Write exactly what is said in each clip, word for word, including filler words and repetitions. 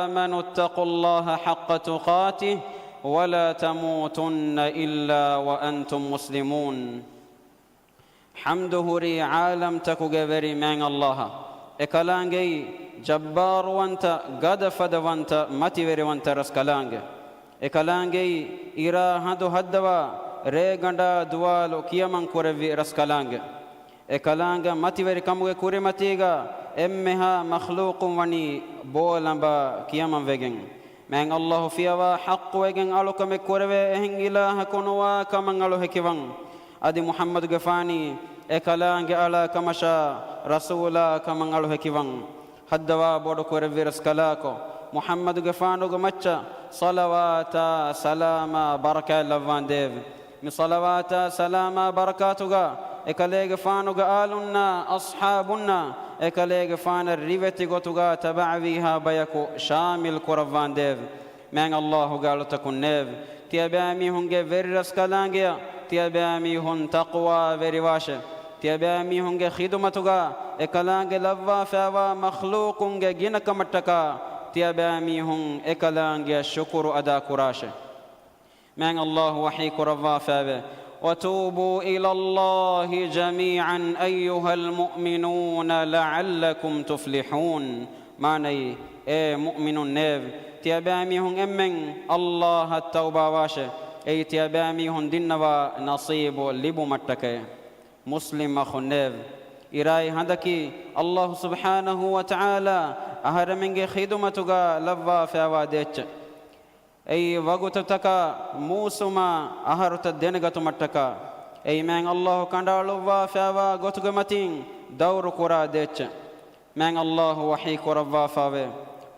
آمنوا اتقوا الله حق تقاته ولا تموتن إلا وأنتم مسلمون. ޙަމްދު ހުރީ ޢާލަމްތަކުގެ ވެރި މާތް ﷲ އަށް. އެކަލާނގެއީ ޖައްބާރުވަންތަ، ގަދަފަދަވަންތަ، މަތިވެރިވަންތަ ރަސްކަލާނގެ. އެކަލާނގެއީ އިރާ ހަނދު ހައްދަވާ، ރޭގަނޑާ ދުވާލު ކިޔަމަން ކުރެއްވި ރަސްކަލާނގެ. އެކަލާނގެ މަތިވެރިކަމުގެ ކުރިމަތީގަ އެންމެހާ މަޚްލޫޤުން ވަނީ ބޯލަނބާ ކިޔަމަންވެގެން. މާތް ﷲ ފިޔަވާ ޙައްޤުވެގެން އަޅުކަމެއް ކުރެވޭ އެހެން އިލާހަކު ނުވާ ކަމަށް އަޅު ހެކިވަން. އަދި މުޙައްމަދުގެފާނީ އެކަލާނގެ އަޅާ ކަމަށާ، ރަސޫލާ ކަމަށް އަޅު ހެކިވަން. ހައްދަވާ ބޮޑު ކުރެއްވި ރަސްކަލާކޮ، މުޙައްމަދުގެފާނުގެ މައްޗަށް ޞަލަވާތާ ސަލާމާ ބަރަކާތް ލައްވާނދޭވެ. މި ޞަލަވާތާ ސަލާމާ ބަރަކާތުގަ އެކަލޭގެފާނުގެ އާލުންނާ އަޞްޙާބުންނާ އެކަލޭގެފާނަށް ރިވެތި ގޮތުގަ ތަބަޢަވީހާ ބަޔަކު ޝާމިލް ކުރައްވާނދޭވެ. މާތް ﷲ ގެ އަޅުތަކުންނޭވެ! ތިޔަބައިމީހުންގެ ވެރި ރަސްކަލާނގެއަށް ތިޔަބައިމީހުން ތަޤްވާވެރިވާށެ. ތިޔަބައިމީހުންގެ ޚިދުމަތުގަ އެކަލާނގެ ލައްވާފައިވާ މަޚްލޫޤުންގެ ގިނަކަމަށްޓަކާ ތިޔަބައިމީހުން އެކަލާނގެއަށް ޝުކުރު އަދާކުރާށެ. މާތް ﷲ ވަޙީ ކުރައްވާފައެވެ. وتوبوا إلى الله جميعا أيها المؤمنون لعلكم تفلحون. މާނައީ، އޭ މުއުމިނުންނޭވެ! ތިޔަބައިމީހުން އެންމެން ﷲ އަށް ތައުބާވާށެ. އެއީ ތިޔަބައިމީހުން ދިންނަވާ ނަޞީބު ލިބުމަށްޓަކައެ. މުސްލިމް އަޚުންނޭވެ! އިރާއި ހަނދަކީ ﷲ ސުބްޙާނަހޫ ވަތަޢާލާ އަހަރެމެންގެ ޚިދުމަތުގަ ލައްވާފައިވާ ދޭއްޗެއް. އެއީ ވަގުތުތަކާ މޫސުމާ އަހަރުތައް ދެނެގަތުމަށްޓަކާ، އެއީ މާތް ﷲ ކަނޑައަޅުއްވާފައިވާ ގޮތުގެ މަތީން ދައުރު ކުރާ ދޭއްޗެއް. މާތް ﷲ ވަޙީ ކުރައްވާފައެވެ.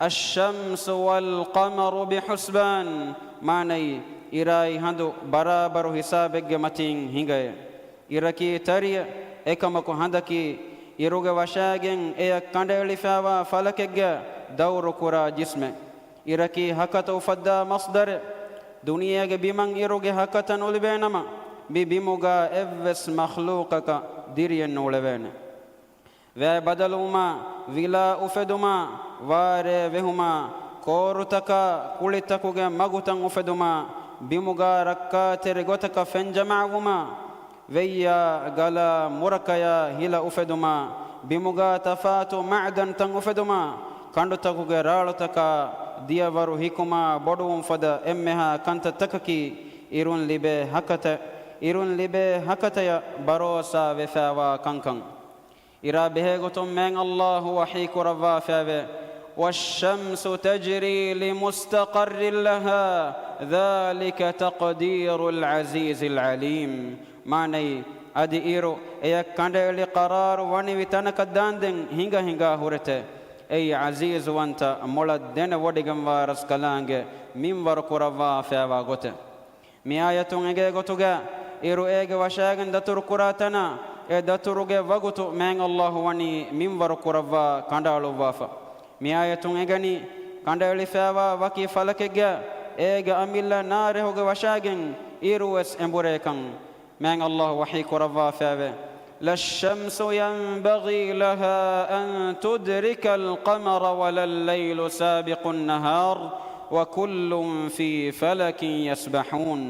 الشمس والقمر بحسبان. މާނައީ، އިރާއި ހަނދު ބަރާބަރު ހިސާބެއްގެ މަތީން ހިނގައޭ. އިރަކީ ތަރިއެއް، އެކަމަކު ހަނދަކީ އިރުގެ ވަށާގެން އެޔަށް ކަނޑައެޅިފައިވާ ފަލަކެއްގަ ދައުރު ކުރާ ޖިސްމެއް. އިރަކީ ހަކަތަ އުފައްދާ މަޞްދަރެއް. ދުނިޔޭގެ ބިމަށް އިރުގެ ހަކަތަ ނުލިބޭނަމަ، މި ބިމުގަ އެއްވެސް މަޚްލޫޤަކަށް ދިރިއެއް ނޫޅެވޭނެ. ވައި ބަދަލުވުމާ، ވިލާ އުފެދުމާ، ވާރޭ ވެހުމާ، ކޯރުތަކާ ކުޅިތަކުގެ މަގުތައް އުފެދުމާ، ބިމުގާ ރައްކާތެރި ގޮތަކަށް ފެން ޖަމާވުމާ، ވެއްޔާ ގަލާ މުރަކަޔާ ހިލަ އުފެދުމާ، ބިމުގާ ތަފާތު މަޢުދަންތައް އުފެދުމާ، ކަނޑުތަކުގެ ރާޅުތަކާ ދިޔަވަރު ހިކުމާ ބޮޑުވުން ފަދަ އެންމެހާ ކަންތައްތަކަކީ އިރުން ލިބޭ ހަކަތަ، އިރުން ލިބޭ ހަކަތަޔަށް ބަރޯސާ ވެފައިވާ ކަންކަން. އިރާ ބެހޭގޮތުން މާތް ﷲ ވަޙީ ކުރައްވާފައެވެ. والشمس تجري لمستقر لها ذلك تقدير العزيز العليم. މާނައީ، އަދި އިރު އެޔަށް ކަނޑައެޅި ޤަރާރު ވަނިވި ތަނަކަށް ދާންދެން ހިނގަ ހިނގާ ހުރެތެ. އެއީ ޢަޒީޒުވަންތަ މޮޅަށް ދެނެވޮޑިގެންވާ ރަސްކަލާނގެ މިންވަރު ކުރައްވާފައިވާ ގޮތެއް. މި އާޔަތުން އެނގޭ ގޮތުގަ އިރު އޭގެ ވަށާގެން ދަތުރު ކުރާ ތަނާ، އެ ދަތުރުގެ ވަގުތު މާތް ﷲ ވަނީ މިންވަރު ކުރައްވާ ކަނޑައަޅުއްވާފަ. މި އާޔަތުން އެނގެނީ، ކަނޑައެޅިފައިވާ ވަކި ފަލަކެއްގަ އޭގެ އަމިއްލަ ނާރެހުގެ ވަށާގެން އިރުވެސް އެނބުރޭކަން. މާތް ﷲ ވަޙީ ކުރައްވާފައެވެ. لا الشمس ينبغي لها أن تدرك القمر ولا الليل سابق النهار وكل في فلك يسبحون.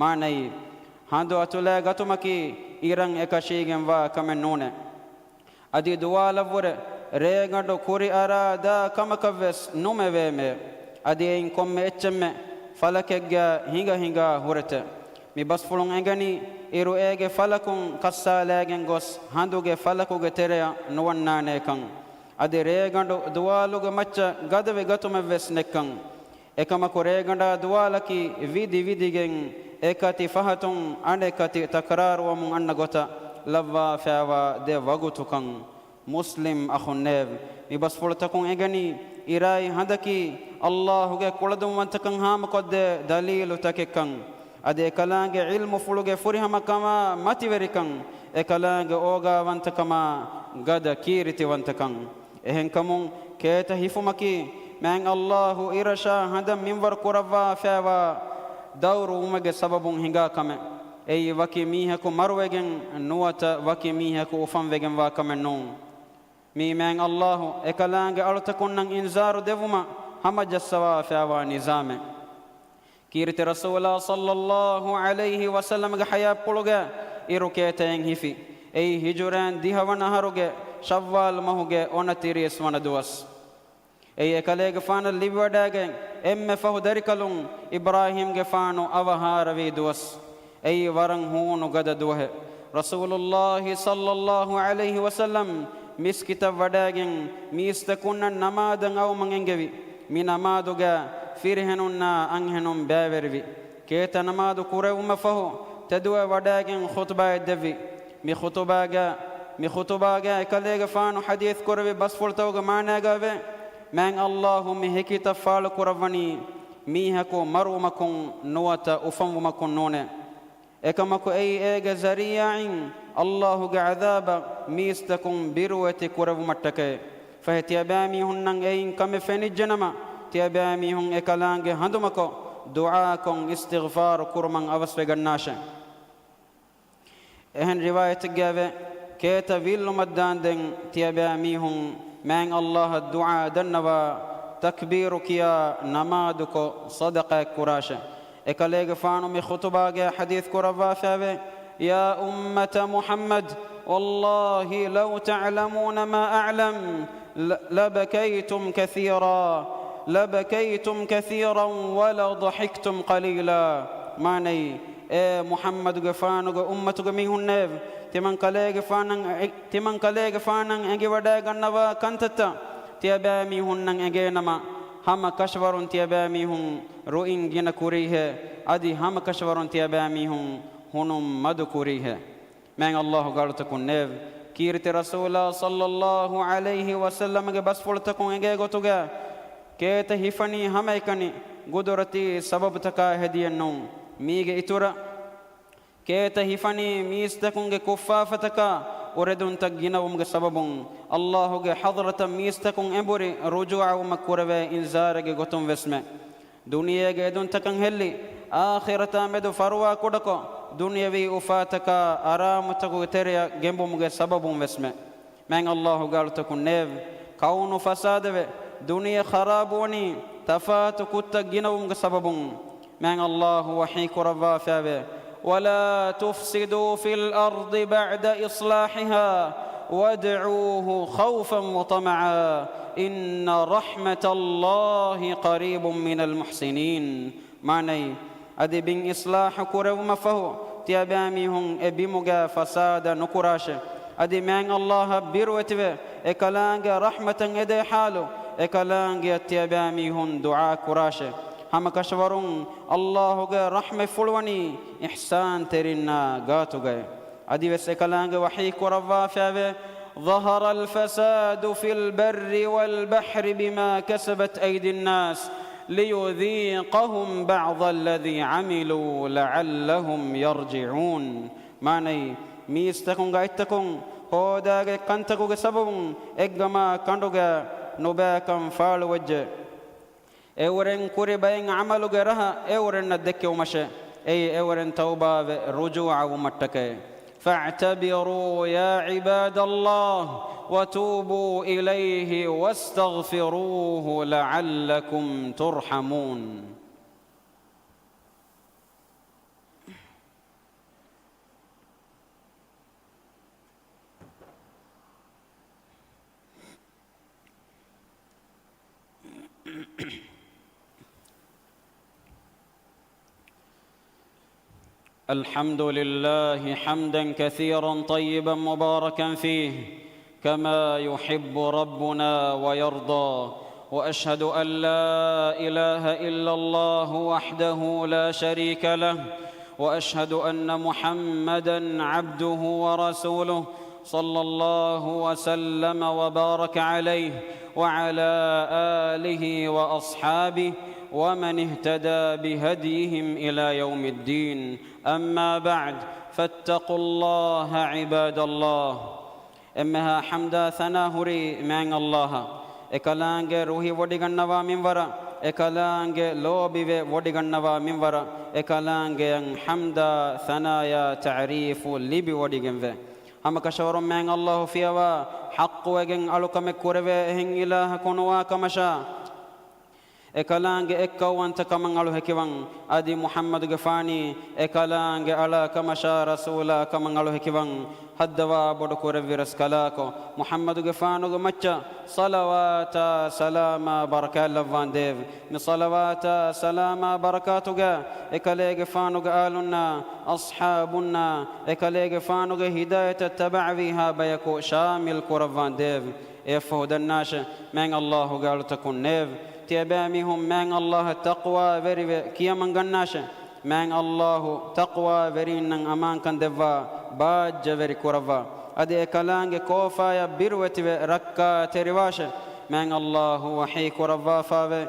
މާނައީ، ހަނދު އަތުލައިގަތުމަކީ އިރަށް އެކަށީގެންވާ ކަމެއް ނޫނޭ. އަދި ދުވާލަށްވުރެ ރޭގަނޑު ކުރިއަރާ ދާ ކަމަކަށްވެސް ނުމެވޭމެ. އަދި އެއިން ކޮންމެ އެއްޗެއްމެ ފަލަކެއްގަ ހިނގަ ހިނގާ ހުރެތެ. މި ބަސްފުޅުން އެނގެނީ އިރު އޭގެ ފަލަކުން ކައްސާލައިގެން ގޮސް ހަނދުގެ ފަލަކުގެ ތެރެއަށް ނުވަންނާނޭކަން. އަދި ރޭގަނޑު ދުވާލުގެ މައްޗަށް ގަދަވެ ގަތުމެއްވެސް ނެއްކަން. އެކަމަކު ރޭގަނޑާ ދުވާލަކީ ވިދި ވިދިގެން އެކަތި ފަހަތުން އަނެކަތި ތަކްރާރުވަމުން އަންނަ ގޮތަށް ލައްވާފައިވާ ދެ ވަގުތުކަން. މުސްލިމް އަޚުންނޭވެ! މި ބަސްފުޅުތަކުން އެނގެނީ އިރާއި ހަނދަކީ ﷲ ގެ ކުޅަދުންވަންތަކަން ހާމަކޮށްދޭ ދަލީލުތަކެއްކަން. އަދި އެކަލާނގެ ޢިލްމުފުޅުގެ ފުރިހަމަކަމާ މަތިވެރިކަން، އެކަލާނގެ އޯގާވަންތަކަމާ ގަދަ ކީރިތިވަންތަކަން. އެހެންކަމުން ކޭތަ ހިފުމަކީ މާތް ﷲ އިރަށާ ހަނދަށް މިންވަރު ކުރައްވާފައިވާ ދައުރު ވުމެއްގެ ސަބަބުން ހިނގާ ކަމެއް. އެއީ ވަކި މީހަކު މަރުވެގެން ނުވަތަ ވަކި މީހަކު އުފަންވެގެންވާ ކަމެއް ނޫން. މީ މާތް ﷲ އެކަލާނގެ އަޅުތަކުންނަށް އިންޒާރު ދެއްވުމަށް ހަމަޖައްސަވާފައިވާ ނިޒާމެއް. ކީރިތި ރަސޫލާ ޞައްލައްލާހު ޢަލައިހި ވަސައްލަމްގެ ޙަޔާތްޕުޅުގަ އިރު ކޭތައެއް ހިފި. އެއީ ހިޖުރައިން ދިހަވަނަ އަހަރުގެ ޝައްވާލް މަހުގެ އޮނަތިރީސް ވަނަ ދުވަސް. އެއީ އެކަލޭގެފާނަށް ލިބިވަޑައިގެން އެންމެ ފަހު ދަރިކަލުން އިބްރާހީމްގެފާނު އަވަހާރަވީ ދުވަސް. އެއީ ވަރަށް ހޫނު ގަދަ ދުވަހެއް. ރަސޫލުއްލާހި ޞައްލައްލާހު ޢަލައިހި ވަސައްލަމް މިސްކިތަށް ވަޑައިގެން މީސްތަކުންނަށް ނަމާދަށް އައުމަށް އެންގެވި. މި ނަމާދުގަ ފިރިހެނުންނާ އަންހެނުން ބައިވެރިވި. ކޭތަ ނަމާދު ކުރެވުމަށް ފަހު ތެދުވެ ވަޑައިގެން ޚުޠުބާއެއް ދެއްވި. މި ޚުޠުބާގަ، މި ޚުޠުބާގަ އެކަލޭގެފާނު ޙަދީޘް ކުރެއްވި ބަސްފުޅުތަކުގެ މާނާގައިވޭ، މާތް ﷲ މި ހެކިތައް ފާޅު ކުރައްވަނީ މީހަކު މަރުވުމަކުން ނުވަތަ އުފަންވުމަކުން ނޫނޭ. އެކަމަކު އެއީ އޭގެ ޒަރީޢާއިން ﷲ ގެ ޢަޛާބަށް މީސްތަކުން ބިރުވެތި ކުރެއްވުމަށްޓަކައި. ފަހެ ތިޔަބައިމީހުންނަށް އެއިން ކަމެއް ފެނިއްޖެ ނަމަ، ތިޔަބައިމީހުން އެކަލާނގެ ހަނދުމަކޮށް ދުޢާކޮށް އިސްތިޣްފާރު ކުރުމަށް އަވަސްވެގަންނާށޭ. އެހެން ރިވާޔަތެއްގައިވޭ، ކޭތަ ވީއްލުމަށް ދާންދެން ތިޔަބައިމީހުން މާތް ﷲ އަށް ދުޢާ ދަންނަވާ، ތަކްބީރު ކިޔާ، ނަމާދުކޮށް، ޞަދަޤާތް ކުރާށޭ. އެކަލޭގެފާނު މި ޚުޠުބާގައި ޙަދީޘް ކުރައްވާފައިވޭ، يا أمة محمد، والله لو تعلمون ما أعلم، ل-، لبكيتم كثيرا، لبكيتم كثيرا ولضحكتم قليلا. މާނައީ، އޭ މުޙައްމަދުގެފާނުގެ އުއްމަތުގެ މީހުންނޭވެ! ތިމަން ކަލޭގެފާނަށް އެ-، ތިމަން ކަލޭގެފާނަށް އެނގިވަޑައިގަންނަވާ ކަންތައްތައް ތިޔަބައިމީހުންނަށް އެނގޭނަމަ، ހަމަ ކަށަވަރުން ތިޔަބައިމީހުން ރުއިން ގިނަ ކުރީހޭ، އަދި ހަމަ ކަށަވަރުން ތިޔަބައިމީހުން ހުނުން މަދު ކުރީހޭ. މާތް ﷲ ގެ އަޅުތަކުންނޭވެ! ކީރިތި ރަސޫލާ ޞައްލައްލާހު ޢަލައިހި ވަސައްލަމްގެ ބަސްފުޅުތަކުން އެނގޭ ގޮތުގަ، ކޭތަ ހިފަނީ ހަމައެކަނި ގުދުރަތީ ސަބަބުތަކާ ހެދިޔެއްނޫން. މީގެ އިތުރަށް، ކޭތަ ހިފަނީ މީސްތަކުންގެ ކުށްފާފަތަކާ އުރެދުންތައް ގިނަވުމުގެ ސަބަބުން، ﷲ ގެ ޙަޟްރަތަށް މީސްތަކުން އެނބުރި ރުޖޫޢަވުމަށް ކުރެވޭ އިންޒާރެއްގެ ގޮތުން ވެސްމެ. ދުނިޔޭގެ އެދުންތަކަށް ހެއްލި، އާޚިރަތާ މެދު ފަރުވާ ކުޑަކޮށް، ދުނިޔަވީ އުފާތަކާ އަރާމުތަކުގެ ތެރެއަށް ގެނބުމުގެ ސަބަބުން ވެސްމެ. މާތް ﷲ ގެ އަޅުތަކުންނޭވެ! ކައުނު ފަސާދަވެ، ދުނިޔެ ޚަރާބުވަނީ ތަފާތު ކުށްތައް ގިނަވުމުގެ ސަބަބުން. މާތް ﷲ ވަޙީ ކުރައްވާފައިވޭ، ولا تفسدوا في الأرض بعد إصلاحها وادعوه خوفا وطمعا إن رحمة الله قريب من المحسنين. މާނައީ، އަދި ބިން އިޞްލާޙު ކުރެވުމަށްފަހު، ތިޔަބައިމީހުން އެ ބިމުގަ ފަސާދަ ނުކުރާށޭ. އަދި މާތް ﷲ އަށް ބިރުވެތިވެ، އެކަލާނގެ ރަޙްމަތަށް އެދޭ ޙާލު، އެކަލާނގެއަށް ތިޔަބައިމީހުން ދުޢާ ކުރާށޭ. ހަމަކަށަވަރުން ﷲ ގެ ރަޙްމަތްފުޅުވަނީ އިޙްސާންތެރިންނާ ގާތުގައި. އަދިވެސް އެކަލާނގެ ވަޙީ ކުރައްވާފައިވޭ، ظهر الفساد في البر والبحر بما كسبت أيدي الناس ليذيقهم بعض الذي عملوا لعلهم يرجعون. މާނައީ، މީސްތަކުން ގައްތަކުން ހޯދާގެ ކަންތަކުގެ ސަބަބުން އެއްގަމާ ކަނޑުގަ ނުބައިކަން ފާޅުވެއްޖެ. އެއުރެން ކުރި ބައެއް ޢަމަލުގެ ރަހަ އެއުރެންނަށް ދެއްކެވުމަށޭ. އެއީ އެއުރެން ތައުބާވެ ރުޖޫޢަވުމަށްޓަކައި. فاعتبروا يا عباد الله وتوبوا إليه واستغفروه لعلكم ترحمون. الحمد لله حمدا كثيرا طيبا مباركا فيه، كما يحب ربنا ويرضى. وأشهد أن لا إله إلا الله وحده لا شريك له، وأشهد أن محمدا عبده ورسوله، صلى الله وسلم وبارك عليه وعلى آله وأصحابه ومن اهتدى بهديهم إلى يوم الدين. أما بعد، فاتقوا الله عباد الله. އެންމެހާ ޙަމްދާ ސަނާ ހުރީ މާތް ﷲ އަށް. އެކަލާނގެ ރުހި ވޮޑިގަންނަވާ މިންވަރަށް، އެކަލާނގެ ލޯބިވެ ވޮޑިގަންނަވާ މިންވަރަށް، އެކަލާނގެއަށް ޙަމްދާ ސަނާޔާ ތަޢުރީފު ލިބި ވޮޑިގެންވޭ. ހަމަކަށަވަރުން މާތް ﷲ ފިޔަވާ ޙައްޤުވެގެން އަޅުކަމެއް ކުރެވޭ އެހެން އިލާހަކު ނުވާ ކަމަށާ، އެކަލާނގެ އެއްކައުވަންތަ ކަމަށް އަޅު ހެކިވަން، އަދި މުޙައްމަދުގެފާނީ އެކަލާނގެ އަޅާ ކަމަށާ ރަސޫލާ ކަމަށް އަޅު ހެކިވަން، ހައްދަވާ ބޮޑު ކުރެއްވި ރަސްކަލާކޮ، މުޙައްމަދުގެފާނުގެ މައްޗަށް ޞަލަވާތާ ސަލާމާ ބަރަކާތް ލައްވާނދޭވެ. މި ޞަލަވާތާ ސަލާމާ ބަރަކާތުގަ އެކަލޭގެފާނުގެ އާލުންނާ، އަޞްޙާބުންނާ، އެކަލޭގެފާނުގެ ހިދާޔަތަށް ތަބަޢަވީހާ ބަޔަކު ޝާމިލް ކުރައްވާނދޭވެ. އެއަށްފަހު ދަންނާށެ، މާތް ﷲ ގެ އަޅުތަކުންނޭވެ. ތިޔަބައިމީހުން މާތް ﷲ އަށް ތަޤްވާވެރިވެ ކިޔަމަން ގަންނާށެ. މާތް ﷲ ތަޤްވާވެރީންނަށް އަމާންކަން ދެއްވާ، ބާއްޖަވެރި ކުރައްވާ. އަދި އެކަލާނގެ ކޯފާޔަށް ބިރުވެތިވެ ރައްކާތެރިވާށެ. މާތް ﷲ ވަޙީ ކުރައްވާފާވެ،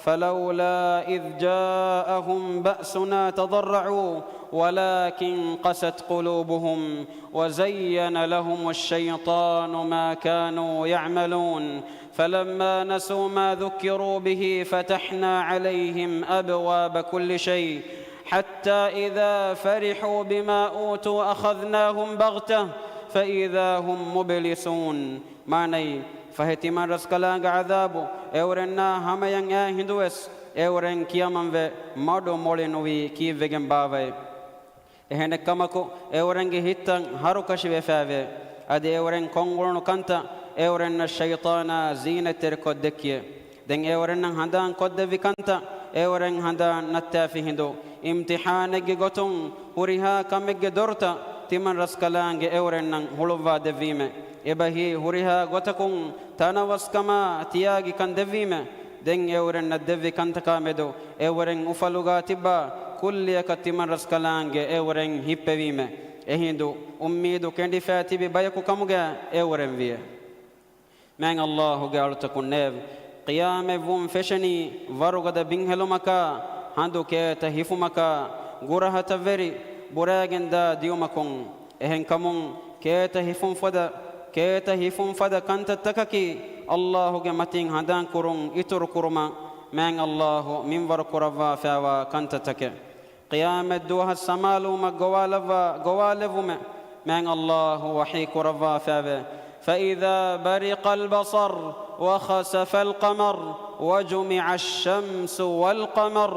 فلولا إذ جاءهم بأسنا تضرعوا ولكن قست قلوبهم وزين لهم الشيطان ما كانوا يعملون. فلما نسوا ما ذكروا به فتحنا عليهم أبواب كل شيء حتى إذا فرحوا بما أوتوا أخذناهم بغتة فإذا هم مبلسون. މާނައީ، ފަހެ ތިމަން ރަސްކަލާނގެ ޢަޛާބު އެއުރެންނާ ހަމަޔަށް އައި ހިނދުވެސް، އެއުރެން ކިޔަމަންވެ މަޑު މޮޅި ނުވީ ކީއްވެގެން ބާވައޭ؟ އެހެނެއްކަމަކު، އެއުރެންގެ ހިތްތައް ހަރުކަށިވެފާވޭ. އަދި އެއުރެން ކޮށްއުޅުނު ކަންތައް އެއުރެންނަށް ޝައިޠާނާ ޒީނަތްތެރިކޮށްދެއްކިއޭ. ދެން އެއުރެންނަށް ހަނދާން ކޮށްދެއްވި ކަންތައް އެއުރެން ހަނދާން ނައްތާފި ހިނދު، އިމްތިޙާނެއްގެ ގޮތުން ހުރިހާ ކަމެއްގެ ދޮރުތައް ތިމަން ރަސްކަލާނގެ އެއުރެންނަށް ހުޅުއްވާ ދެއްވީމެ. އެބަހީ ހުރިހާ ގޮތަކުން ތަނަވަސްކަމާ ތިޔާގި ކަން ދެއްވީމެ. ދެން އެއުރެންނަށް ދެއްވި ކަންތަކާމެދު އެއުރެން އުފަލުގާ ތިއްބާ ކުއްލިއަކަށް ތިމަން ރަސްކަލާނގެ އެއުރެން ހިއްޕެވީމެ. އެހިނދު އުއްމީދު ކެނޑިފައި ތިބި ބަޔަކު ކަމުގައި އެއުރެން ވިޔޭ. މާތް ﷲ ގެ އަޅުތަކުންނޭވެ! ޤިޔާމަތްވުން ފެށެނީ ވަރުގަދަ ބިންހެލުމަކާ، ހަނދު ކޭތަ ހިފުމަކާ، ގުރަހަތައް ވެރި ބުރައިގެންދާ ދިޔުމަކުން. އެހެންކަމުން ކޭތަ ހިފުން ފަދަ، ކޭތަ ހިފުން ފަދަ ކަންތައްތަކަކީ ﷲ ގެ މަތިން ހަނދާންކުރުން އިތުރު ކުރުމަށް މާތް ﷲ މިންވަރު ކުރައްވާފައިވާ ކަންތައްތަކެއް. ޤިޔާމަތް ދުވަހަށް ސަމާލުވުމަށް ގޮވާލައްވާ ގޮވާލެއްވުމެއް މާތް ﷲ ވަޙީ ކުރައްވާފައިވޭ. فإذا برق البصر وخسف القمر وجمع الشمس والقمر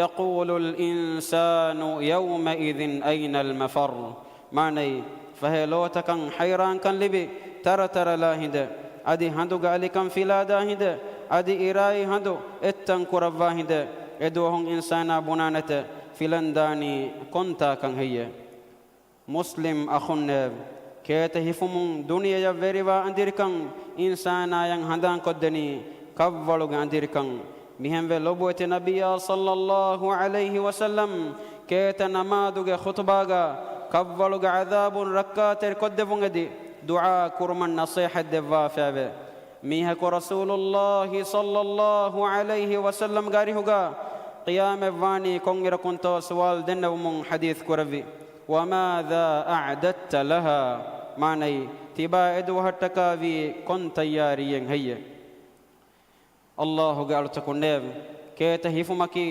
يقول الإنسان يومئذ أين المفر. މާނައީ، ފަހެ ލޯތަކަށް ހައިރާންކަން ލިބި، ތަރަތަރަލާ ހިނދެއް، އަދި ހަނދުގެ އަލިކަން ފިލާދާ ހިނދެއް، އަދި އިރާއީ ހަނދު އެއްތަން ކުރައްވާ ހިނދެއް، އެދުވަހުން އިންސާނާ ބުނާނެތެ ފިލަން ދާނީ ކޮންތާކަން ހެއްޔޭ؟ މުސްލިމް އަޚުންނޭވެ! ކޭތަ ހިފުމުން ދުނިޔެޔަށް ވެރިވާ އަނދިރިކަން އިންސާނާޔަށް ހަނދާންކޮށްދެނީ ކަށްވަޅުގެ އަނދިރިކަން. މިހެންވެ ލޮބުވެތި ނަބިއްޔާ ޞައްލައްލާހު ޢަލައިހި ވަސައްލަމް ކޭތަ ނަމާދުގެ ޚުޠުބާގަ ކަށްވަޅުގެ ޢަޛާބުން ރައްކާތެރިކޮށްދެއްވުން އެދި ދުޢާ ކުރުމަށް ނަޞޭޙަތް ދެއްވާފައިވެ. މީހަކު ރަސޫލުއްލާހި ޞައްލައްލާހު ޢަލައިހި ވަސައްލަމްގެ އަރިހުގަ ޤިޔާމަތްވާނީ ކޮންއިރަކުންތޯ ސުވާލު ދެންނެވުމުން ޙަދީޘް ކުރެއްވި. وماذا أعددت لها؟ މާނައީ، ތިބާ އެދުވަހަށްޓަކާ ވީ ކޮން ތައްޔާރީއެއް ހެއްޔެ؟ ﷲ ގެ އަޅުތަކުންނޭވެ! ކޭތަ ހިފުމަކީ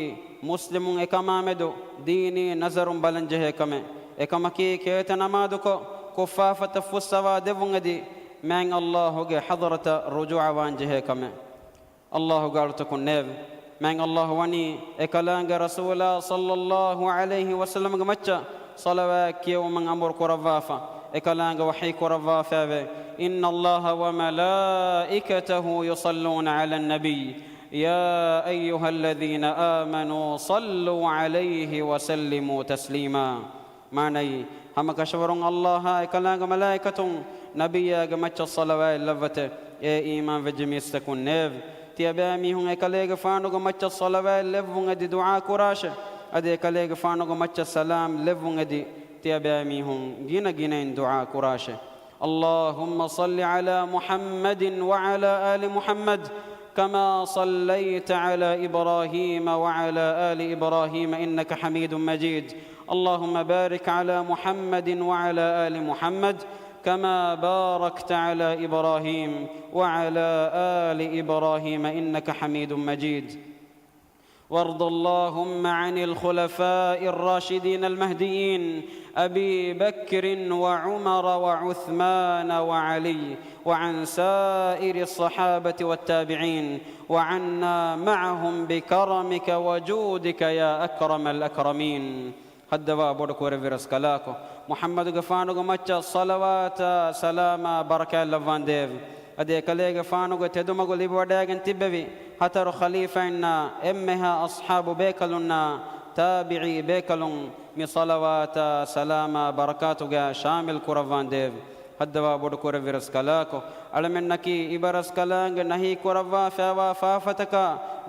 މުސްލިމުން އެކަމާމެދު ދީނީ ނަޒަރުން ބަލަންޖެހޭ ކަމެއް. އެކަމަކީ ކޭތަ ނަމާދުކޮށް، ކުށްފާފަތައް ފުއްސަވާ ދެއްވުން އެދި، މާތް ﷲ ގެ ޙަޟްރަތަށް ރުޖޫޢަވާންޖެހޭ ކަމެއް. ﷲ ގެ އަޅުތަކުންނޭވެ! މާތް ﷲ ވަނީ އެކަލާނގެ ރަސޫލާ ޞައްލައްލާހު ޢަލައިހި ވަސައްލަމްގެ މައްޗަށް ޞަލަވާތް ކިޔެވުމަށް އަމުރު ކުރައްވާފަ. އެކަލާނގެ ވަޙީ ކުރައްވާފައިވެ، إن الله وملائكته يصلون على النبي، يا أيها الذين آمنوا صلوا عليه وسلموا تسليما. މާނައީ، ހަމަކަށަވަރުން ﷲ އާ އެކަލާނގެ މަލާއިކަތުން ނަބިއްޔާގެ މައްޗަށް ޞަލަވާތް ލައްވަތެ، އޭ އީމާންވެއްޖެ މީސްތަކުންނޭވެ! ތިޔަބައިމީހުން އެކަލޭގެފާނުގެ މައްޗަށް ޞަލަވާތް ލެއްވުން އެދި ދުޢާ ކުރާށެ. އަދި އެކަލޭގެފާނުގެ މައްޗަށް ސަލާމް ލެއްވުން އެދި ތިޔަބައިމީހުން ގިނަ ގިނައިން ދުޢާ ކުރާށެ. اللهم صل على محمد وعلى آل محمد كما صليت على إبراهيم وعلى آل إبراهيم إنك حميد مجيد. اللهم بارك على محمد وعلى آل محمد كما باركت على إبراهيم وعلى آل إبراهيم إنك حميد مجيد. وارض اللهم عن الخلفاء الراشدين المهديين أبي بكر وعمر وعثمان وعلي وعن سائر الصحابة والتابعين وعنا معهم بكرمك وجودك يا أكرم الأكرمين. ހައްދަވާ ބޮޑު ކުރެއްވި ރަސްކަލާކޮ، މުޙައްމަދުގެފާނުގެ މައްޗަށް ޞަލަވާތާ ސަލާމާ ބަރަކާތް ލައްވާނދޭވެ. އަދި އެކަލޭގެފާނުގެ ތެދުމަގު ލިބިވަޑައިގެން ތިއްބެވި ހަތަރު ޚަލީފާއިންނާ އެންމެހާ އަޞްޙާބު ބޭކަލުންނާ ތާބިޢީ ބޭކަލުން މި ޞަލަވާތާ ސަލާމާ ބަރަކާތުގައި ޝާމިލް ކުރައްވާނދޭވެ. ހައްދަވާ ބޮޑު ކުރެއްވި ރަސްކަލާކޮ، އަޅަމެންނަކީ އިބަރަސްކަލާނގެ ނަހީ ކުރައްވާ ފައިވާ ފާފަތަކާ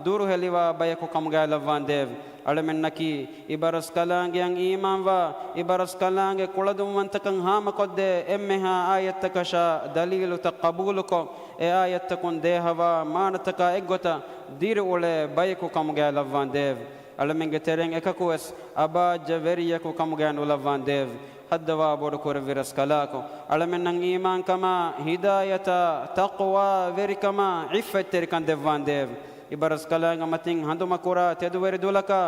ދުރުހެލިވާ ބަޔަކު ކަމުގައި ލައްވާނދޭވެ. އަޅަމެންނަކީ އިބަރަސްކަލާނގެއަށް އީމާންވާ، އިބަރަސްކަލާނގެ ކުޅަދުންވަންތަކަށް ހާމަކޮށްދޭ އެންމެހާ އާޔަތްތަކަށާ ދަލީލުތައް ޤަބޫލުކޮށް، އެ އާޔަތްތަކުން ދޭހަވާ މާނަތަކާ އެއްގޮތަށް ދިރިއުޅޭ ބަޔަކު ކަމުގައި ލައްވާނދޭވެ. އަޅަމެންގެ ތެރެއިން އެކަކުވެސް އަބާއްޖަ ވެރިޔަކު ކަމުގައި ނުލައްވާނދޭވެ. ހައްދަވާ ބޮޑު ކުރެއްވި ރަސްކަލާކޮ، އަޅަމެންނަށް އީމާންކަމާ، ހިދާޔަތާ، ތަޤްވާ ވެރިކަމާ، ޢިއްފަތްތެރިކަން ދެއްވާނދޭވެ. އިބަރަސްކަލާނގެ މަތިން ހަނދުމަކުރާ ތެދުވެރި ދުލަކާ،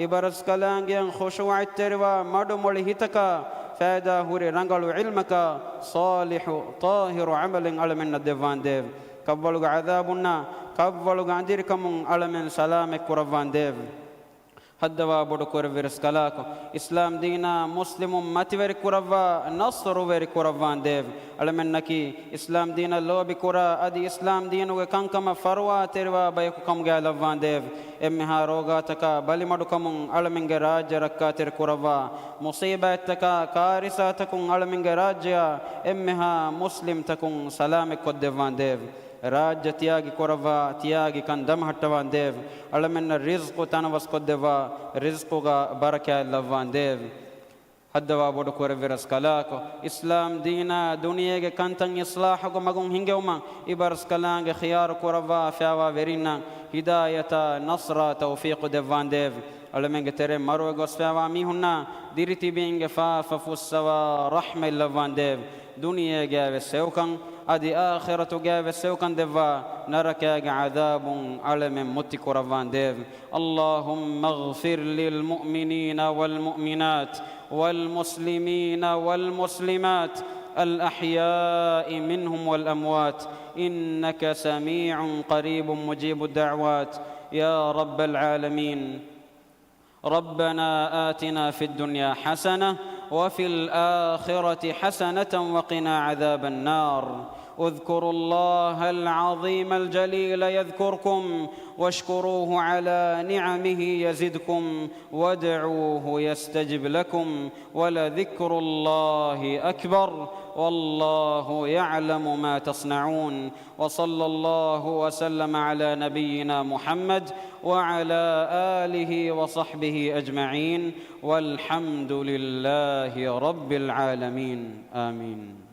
އިބަރަސްކަލާނގެއަށް ޚުޝޫޢަތްތެރިވާ މަޑުމޮޅި ހިތަކާ، ފައިދާ ހުރި ރަނގަޅު ޢިލްމަކާ، ޞާލިޙު ޠާހިރު ޢަމަލެއް އަޅަމެންނަށް ދެއްވާނދޭވެ. ކަށްވަޅުގެ ޢަޛާބުންނާ ކަށްވަޅުގެ އަނދިރިކަމުން އަޅަމެން ސަލާމަތް ކުރައްވާނދޭވެ. ހައްދަވާ ބޮޑު ކުރެއްވި ރަސްކަލާކޮ، އިސްލާމް ދީނާ މުސްލިމުން މަތިވެރި ކުރައްވާ، ނަޞްރުވެރި ކުރައްވާނދޭވެ. އަޅަމެންނަކީ އިސްލާމް ދީނަށް ލޯބިކުރާ، އަދި އިސްލާމް ދީނުގެ ކަންކަމަށް ފަރުވާތެރިވާ ބަޔަކު ކަމުގައި ލައްވާނދޭވެ. އެންމެހާ ރޯގާތަކާ ބަލިމަޑުކަމުން އަޅަމެންގެ ރާއްޖެ ރައްކާތެރި ކުރައްވާ، މުޞީބާތްތަކާ ކާރިސާތަކުން އަޅަމެންގެ ރާއްޖެއާ އެންމެހާ މުސްލިމްތަކުން ސަލާމަތްކޮށްދެއްވާނދޭވެ. ރާއްޖެ ތިޔާގި ކުރައްވާ، ތިޔާގިކަން ދަމަހައްޓަވާނދޭވެ. އަޅަމެންނަށް ރިޒްޤު ތަނަވަސްކޮށްދެއްވާ، ރިޒްޤުގަ ބަރަކާތް ލައްވާނދޭވެ. ހައްދަވާ ބޮޑު ކުރެއްވި ރަސްކަލާކޮ، އިސްލާމް ދީނާ ދުނިޔޭގެ ކަންތައް އިޞްލާޙުގެ މަގުން ހިންގެވުމަށް އިބަރަސްކަލާނގެ ޚިޔާރު ކުރައްވާ ފައިވާ ވެރިންނަށް ހިދާޔަތާ، ނަޞްރާ، ތައުފީޤު ދެއްވާނދޭވެ. އަޅަމެންގެ ތެރެއިން މަރުވެ ގޮސްފައިވާ މީހުންނާ ދިރިތިބީންގެ ފާފަ ފުއްސަވާ ރަޙްމަތް ލައްވާނދޭވެ. ދުނިޔޭގައިވެސް ހެޔޮކަން، އަދި އާޚިރަތުގައިވެސް ހެޔޮކަން ދެއްވާ، ނަރަކައިގެ ޢަޛާބުން އަޅަމެން މުއްތި ކުރައްވާނދޭވެ. اللهم اغفر للمؤمنين والمؤمنات والمسلمين والمسلمات الأحياء منهم والأموات إنك سميع قريب مجيب الدعوات يا رب العالمين. ربنا آتنا في الدنيا حسنة وفي الآخرة حسنة وقنا عذاب النار. اذكروا الله العظيم الجليل يذكركم واشكروه على نعمه يزدكم وادعوه يستجب لكم ولذكر الله أكبر والله يعلم ما تصنعون. وصلى الله وسلم على نبينا محمد وعلى آله وصحبه أجمعين. والحمد لله رب العالمين. آمين.